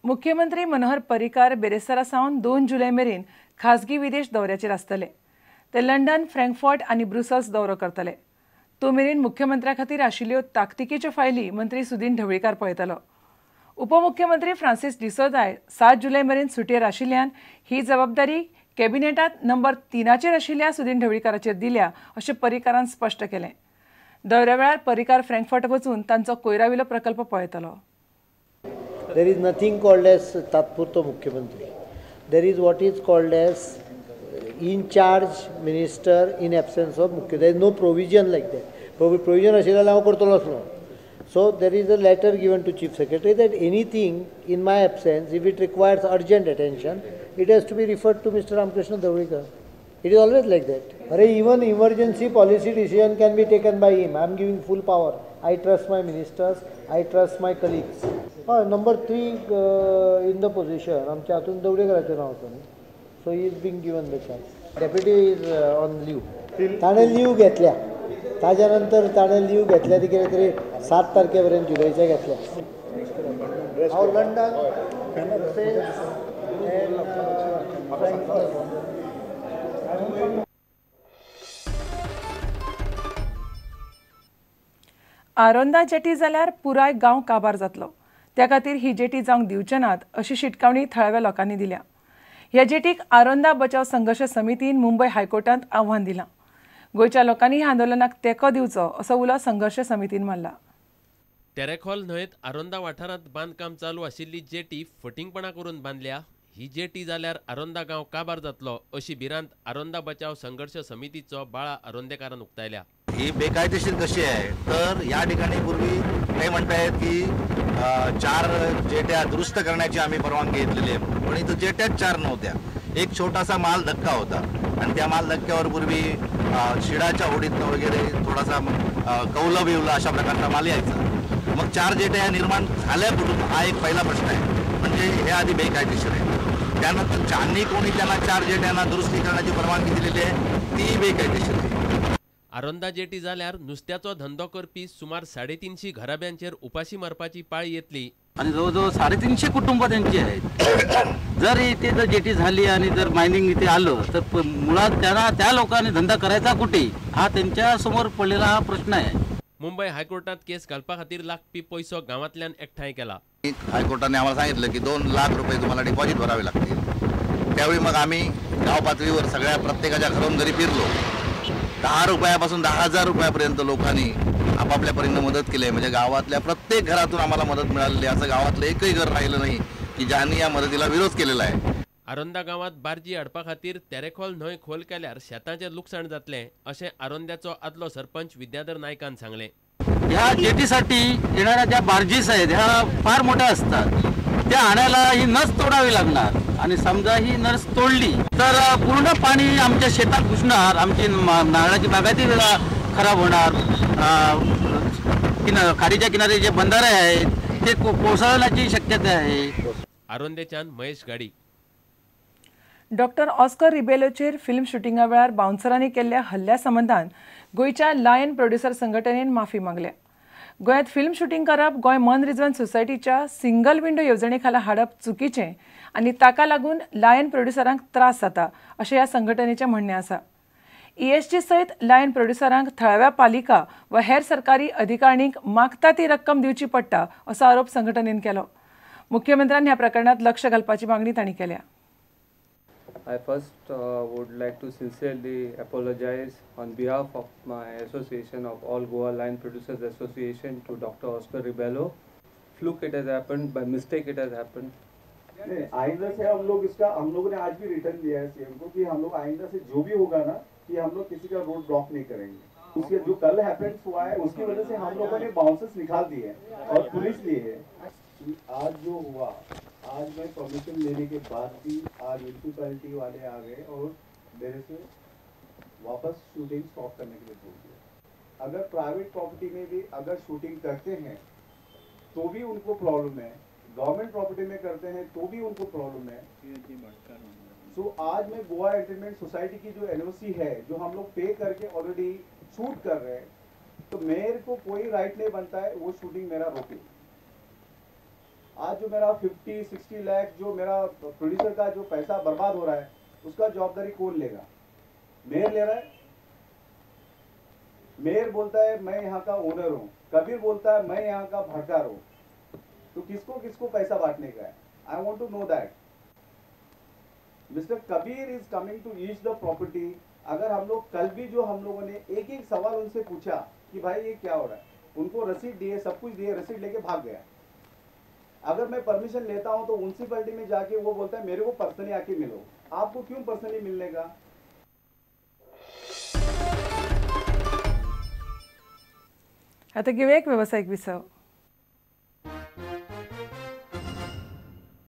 मुख्यमंत्री मनोहर पर्रीकार बेरेस्तारा सावन 2 जुलय मेरेन खासगी विदेश दौऱ्याचेर आसतले. ते लंडन, फ्रँकफर्ट आनी ब्रुसल्स दौरो करतले. तो मेरेन मुख्यमंत्र्या खातीर आशिल्ल्यो ताकतिकेच्यो फायली मंत्री सुदीन ढवळीकार पळयतलो. उपमुख्यमंत्री फ्रांसीस डिसोझाय 7 जुलय मेरेन सुटयेर आशिल्ल्यान ही जबाबदारी कॅबिनेटांत नंबर 3चेर आशिल्ल्या सुदीन ढवळीकाराचेर दिल्या अशें पर्रीकारान स्पश्ट केलें. दौऱ्या वेळार पर्रीकार फ्रँकफर्ट वचून तांचो कोयराविलो प्रकल्प पळयतलो. There is nothing called as तात्पुरतो मुख्यमंत्री. There is what is called as in charge minister in absence of मुख्य. There is no provision like that. Provision आशिल्ल्यार हांव करतलो आसलो. So there is a letter given to Chief Secretary that anything in my absence, if it requires urgent attention, it has to be referred to Mr. Ramakrishna Dhavalikar. It is always like that. Arey, even emergency policy decision can be taken by him. I am giving full power. I trust my ministers. I trust my colleagues. Number 3 in the position, आमच्या हातून दवळीकराचें नांव आसा न्ही. So he is being given the chance. Deputy is on leave. ताणें leave घेतल्या. ताज्या नंतर ताणें लीव घेतल्या ती कितें तरी 7 तारखे पर्यंत जुलयच्या घेतल्या. हांव लंडन, आरोंदा जेटी जाल्यार पुराय गांव काबार जातलो. त्या खातीर ही जेटी जावंक दिवचे नात अशी शिटकावणी थळाव्या लोकांनी दिल्या. ह्या जेटीक आरोंदा बचाव संघर्श समितीन मुंबय हायकोर्टांत आव्हान दिलां. गोंयच्या लोकांनी ह्या आंदोलनाक तेंको दिवचो असो उलो संघर्श समितीन मारला. तेरेखोल न्हंयेत आरोंदा वाठारांत बांदकाम चालू आशिल्ली जेटी फटींगपणा करून बांदल्या. ही जेटी जाल्यार आरोंदा गांव काबार जातलो अशी भिरांत आरोंदा बचाव संघर्श समितीचो बाळा आरोंदेकारान उक्तायल्या. ही बेकायदेशीर कशी आहे तर या ठिकाणी पूर्वी ते म्हणतायत की 4 जेट्या दुरुस्त करण्याची आम्ही परवानगी घेतलेली आहे, पण इथं जेट्याच 4 नव्हत्या. एक छोटासा माल धक्का होता आणि त्या माल धक्क्यावर पूर्वी शिडाच्या होडीतनं वगैरे थोडासा कौलं बिवलं अशा प्रकारचा माल यायचा. मग 4 जेट्या निर्माण झाल्या कुठून हा एक पहिला प्रश्न आहे. म्हणजे हे आधी बेकायदेशीर आहे. त्यानंतर ज्यांनी कोणी त्यांना 4 जेट्यांना दुरुस्ती करण्याची परवानगी दिलेली आहे ती बेकायदेशीर आहे. आरोंदा जेटी जाल्यार नुस्त्याचो धंदो करपी सुमार 350 घराब्यांचेर उपाशी मारपाची पाळी येतली. आणि जवळजवळ 350 कुटुंब त्यांची आहेत. जर इथे जर जेटी झाली आणि जर मायनिंग इथे आलं तर मुळात त्यांना त्या लोकांनी धंदा करायचा कुठे हा त्यांच्या समोर पडलेला हा प्रश्न आहे. मुंबय हायकोर्टात केस घालपा खातीर लागपी पैसो गांवांतल्यान एकठांय केला. हायकोर्टाने आम्हाला सांगितलं की 2 लाख रुपये तुम्हाला डिपॉझिट भरावे लागतील. त्यावेळी मग आम्ही गाव पातळीवर सगळ्या प्रत्येकाच्या घरोघरी फिरलो. 10 रुपयापासून 10,000 रुपयापर्यंत लोकांनी आपापल्या परीने मदत केली आहे. म्हणजे गावातल्या प्रत्येक घरातून आम्हाला मदत मिळालेली आहे. असं गावातलं एकही घर राहिलं नाही की ज्यांनी या मदतीला विरोध केलेला आहे. आरोंदा गांवांत बार्जी हाडपा खातीर तेरेखोल न्हंय खोल केल्यार शेतांचें लुकसाण जातलें अशें आरोंद्याचो आदलो सरपंच विद्याधर नायकान सांगलें. ह्या जेटीसाठी येणाऱ्या ज्या बार्जीस आहेत ह्या फार मोठ्या असतात, त्या आणायला ही नस तोडावी लागणार आणि समजा ही नस तोडली तर पूर्ण पाणी आमच्या शेतात घुसणार, आमची नारळाची बागायती खराब होणार, खाडीच्या किनारे जे बंधारे आहेत ते कोसळण्याची शक्यता आहे. आरोंदेच्यान महेश गाडी. डॉक्टर ऑस्कर रिबेलोचेर फिल्म शुटिंगा वेळार बाउन्सरांनी केल्ल्या हल्ल्या संबंदान गोंयच्या लायन प्रोड्युसर संघटनेन माफी मागल्या. गोंयांत फिल्म शुटींग करप गोंय मनरिजवण सोसायटीच्या सिंगल विंडो येवजणे खाला हाडप चुकीचें आनी ताका लागून लायन प्रोड्युसरांक त्रास जाता अशें ह्या संघटनेचें म्हणणें आसा. ईएसजी सयत लायन प्रोड्युसरांक थळाव्या पालिका वा हेर सरकारी अधिकारणींक मागता ती रक्कम दिवची पडटा असो आरोप संघटनेन केलो. मुख्यमंत्र्यान ह्या प्रकरणात लक्ष घालपाची मागणी तांणी केल्या. I first would like to sincerely apologize on behalf of my association of All Goa Line Producers Association to Dr. Oscar Rebello. Fluke it has happened, by mistake it has happened. नहीं, आइंदा से हम लोग इसका, हम लोगों ने आज भी return दिया है CM को कि हम लोग आइंदा से जो भी होगा ना कि हम लोग किसी का रोड ब्लॉक नहीं करेंगे. उसके जो कल हैपेंस हुआ है उसकी वजह से हम लोगों ने बाउंसर्स निकाल दिए और पुलिस लिए है. आज जो हुआ, आज मैं परमिशन लेने के बाद भी आज म्यूनसिपैलिटी वाले आ गए और मेरे से वापस शूटिंग स्टॉप करने के लिए बोल दिया. अगर प्राइवेट प्रॉपर्टी में भी अगर शूटिंग करते हैं तो भी उनको प्रॉब्लम है, गवर्नमेंट प्रॉपर्टी में करते हैं तो भी उनको प्रॉब्लम है. सो आज मैं गोवा एंटरटेनमेंट सोसाइटी की जो एनओसी है, जो हम लोग पे करके ऑलरेडी शूट कर रहे हैं, तो मेरे को कोई राइट नहीं बनता है वो शूटिंग मेरा रोके. आज जो मेरा 50-60 लाख जो मेरा प्रोड्यूसर का जो पैसा बर्बाद हो रहा है, उसका जवाबदारी कौन लेगा? मेयर ले रहा है। मेयर बोलता है मैं यहाँ का ओनर हूँ, कबीर बोलता है मैं यहाँ का भड़कार हूँ। तो किसको किसको पैसा बांटने का है? I want to know that. Mister Kabir is coming to each the property. अगर हम लोग कल भी जो हम लोगों ने एक एक सवाल उनसे पूछा कि भाई ये क्या हो रहा है, उनको रसीद दिए, सब कुछ दिए, रसीद लेके भाग गया। अगर मैं परमिशन लेता हूँ तो म्यूनसिपैलिटी में जाके वो बोलता है मेरे को पर्सनली आके मिलो। आपको क्यों पर्सनली मिलने का? आता घेऊया एक वेवसायीक विसव।